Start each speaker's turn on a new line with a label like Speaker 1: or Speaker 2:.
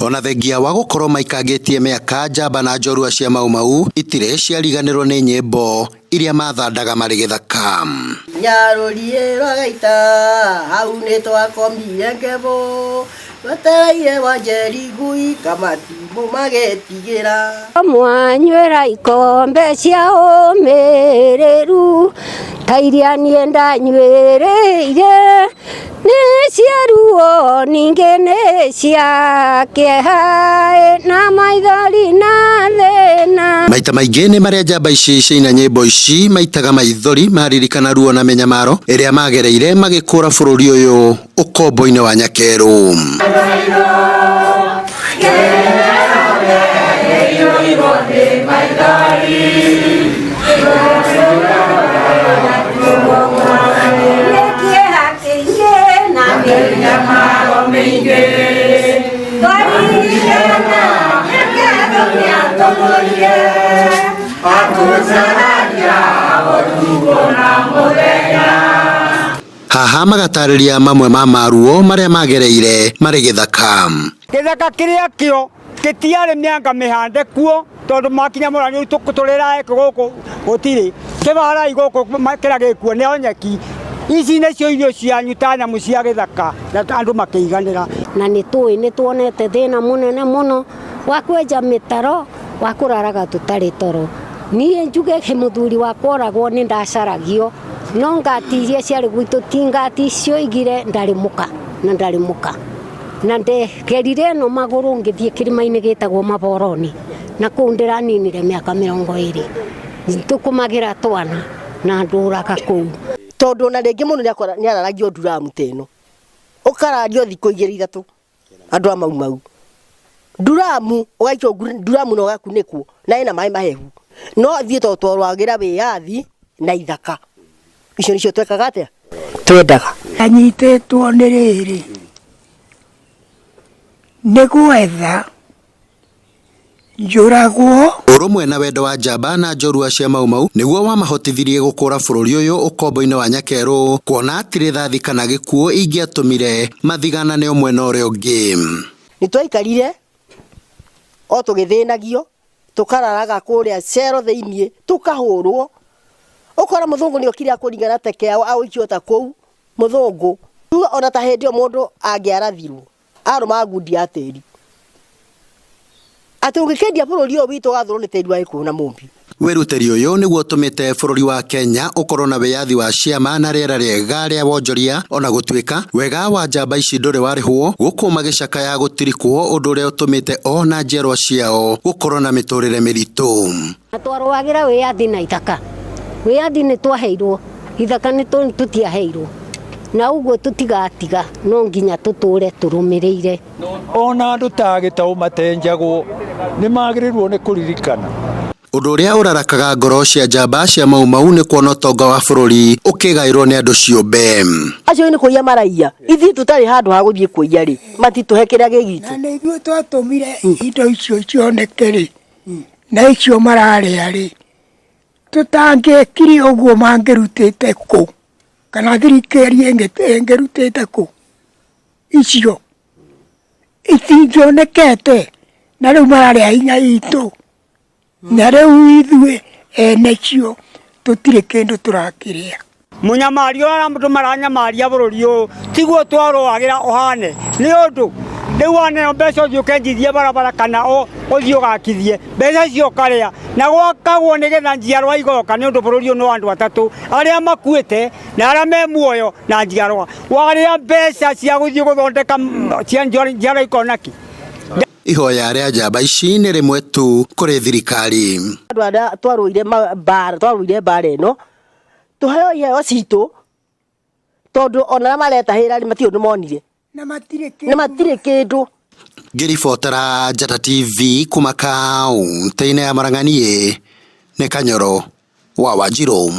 Speaker 1: Ona thengia wa gũkorwo maikangĩtie mĩaka, njamba na njorua cia Mau Mau itirĩ ciariganĩrwo nĩ nyĩmbo iria mathandaga marĩ gĩthaka.
Speaker 2: Nyarũriĩ rwa gaita hau nĩ twakomire ngebũ twetereire Wanjeri ngui kamatimũ magĩtigĩra.
Speaker 3: Mwanyuĩra ikombe cia ũmĩrĩru ta iria niĩ ndanyuĩrĩire nĩ cia ruo ningĩ nĩ cia kĩeha na maithori na thĩna.
Speaker 1: Maita maingĩ nĩ marĩa njamba ici ciaina nyĩmbo ici maitaga maithori maririkana ruo na mĩnyamaro ĩrĩa magereire magĩkũra bũrũri ũyũ ũkombo-inĩ wa nyakerũ.
Speaker 3: Nĩ kĩeha kĩingĩ na mĩnyamaro mĩingĩ twaririkana nyakerũ nĩatũgũrire
Speaker 1: Haha magatarĩria mamwe ma maruo marĩa magereire marĩ gĩthaka.
Speaker 4: Gĩthaka kĩrĩa kĩo gĩtiarĩ mĩanga mĩhande kuo tondũ makinya mũrangi tũrĩrae gũkũ gũtirĩ kĩbarai gũkũ kĩrĩa gĩkuo nĩo nyeki ici nĩcio irio cianyu ta nyamũ cia gĩthaka na andũ makĩiganĩra.
Speaker 3: Na nĩ tũĩ nĩ tuonete thĩna mũnene mũno wa kwenja mĩtaro wa kũraraga tũtarĩ toro. Niĩ njuge he mũthuri wakwa oragwo nĩ ndacaragio no ngati iria ciarĩ gwitũ ti ngati cioigire ndarĩ mũka na ndarĩ mũka. Na ndegerire ĩno magũrũ ngĩthiĩ kĩrĩma-inĩ gĩtagwo Maboroni na kũu ndĩraninire mĩaka 20 thũkũmagĩra twana na ndũraga kũu.
Speaker 2: Tondũ ona rĩngĩ mũndũ nĩararagio nduramu ta ĩno ũkarario thikũ igĩrĩ ithatũ andũ a Mau Mau nduramu ũgaikio nduramu na ũgakunĩkwo na ĩna maĩ mahehu no ithuĩ tondũ twarwagĩra wĩyathi na ithaka icio nĩcio twekaga atĩa twendaga.
Speaker 5: Anyitĩtwo nĩ rĩrĩ nĩ gwetha njũragwo.
Speaker 1: Ũrũmwe na wendo wa njamba na njorua cia Mau Mau nĩguo wamahotithirie gũkũra bũrũri ũyũ ũkombo-inĩ wa nyakerũ kuona atĩ rithathi kana gĩkuũ ingĩatũmire mathiganane ũmwe na ũrĩa ũngĩ.
Speaker 2: Nĩ twaikarire o tũgĩthĩnagio tũkararaga kũrĩa cero thĩiniĩ tũkahũrwo ũkora mũthũngũ nĩ okire akũringa na teke agũikio ta kũu mũthũngũ ona ta hĩndĩ ĩyo mũndũ angĩarathirwo arũmaga ngundi ya tĩri atĩ ũngĩkĩendia bũrũri ũyũ witũ ũgathũrwo nĩ tĩri wa gĩkũyũ na mũmbi.
Speaker 1: Wĩrutĩri ũyũ nĩguo ũtũmĩte bũrũri wa Kenya ũkorwo na wĩyathi wa ciama na rĩera rĩega rĩa wonjoria ona gũtuĩka wega wa njamba ici ndũrĩ warĩhwo gũkũ magĩcakaya gũtirikwo ũndũ ũrĩa ũtũmĩte o na njiarwa ciao gũkorwo na mĩtũrĩre mĩritũ.
Speaker 3: Na twarũagĩra wĩyathi na ithaka wĩyathi nĩ twaheirwo ithaka nĩ tũtiaheirwo na ũguo tũtigatiga no nginya tũtũre tũrũmĩrĩire.
Speaker 6: Ona andũ ta Gĩtaũ matenjagwo nĩ magĩrĩirwo nĩ kũririkana.
Speaker 1: Ũndũ ũrĩa ũrarakaga ngoro cia njamba cia Mau Mau nĩ kuona ũtonga wa bũrũri ũkĩgaĩrwo nĩ andũ ciũmbe.
Speaker 2: Acio nĩ kũiya maraiya ithuĩ tũtarĩ handũ ha gũthiĩ kũiya rĩ matitũhe kĩrĩa gĩ gitũ.
Speaker 5: Na nĩ ithuĩ twatũmire indo icio cioneke rĩ na icio mararĩa rĩ tũtangĩekire ũguo mangĩrutĩte kũ kana thirikari ĩngĩrutĩte kũ icio itingĩonekete na rĩu mararĩa hinya itũ na rĩu ithuĩ ene cio tũtirĩ kĩndũ tũrakĩrĩa.
Speaker 4: Mũnyamario ũrĩa andũ maranyamaria bũrũri ũyũ tiguo twarũagĩra ũhane nĩ ũndũ rĩu waneo mbeca ũthiĩ ũkenjithie barabara kana ũthiĩ ũgakithie mbeca icio ũkarĩa na gwakagwo nĩgetha njiarwa igoka nĩ ũndũ bũrũri ũyũ nĩ wa andũ atatũ arĩa makuĩte na arĩa me muoyo na njiarwa warĩa mbeca cia gũthiĩ gũthondeka cia njiarwa ikona kĩ.
Speaker 1: Ihoya rĩa njamba ici nĩ rĩmwe tu kũrĩ thirikari.
Speaker 2: Andũ arĩa twarũire mbara twarũire mbara ĩno tũheo iheo citũ tondũ ona arĩa maretahĩra rĩ matirĩ ũndũ monire
Speaker 5: na
Speaker 2: matirĩ kĩndũ.
Speaker 1: Ngĩribotera Njata TV kuma kaũntĩ-inĩ ya Murang'a niĩ nĩ Kanyoro wa Wanjirũ.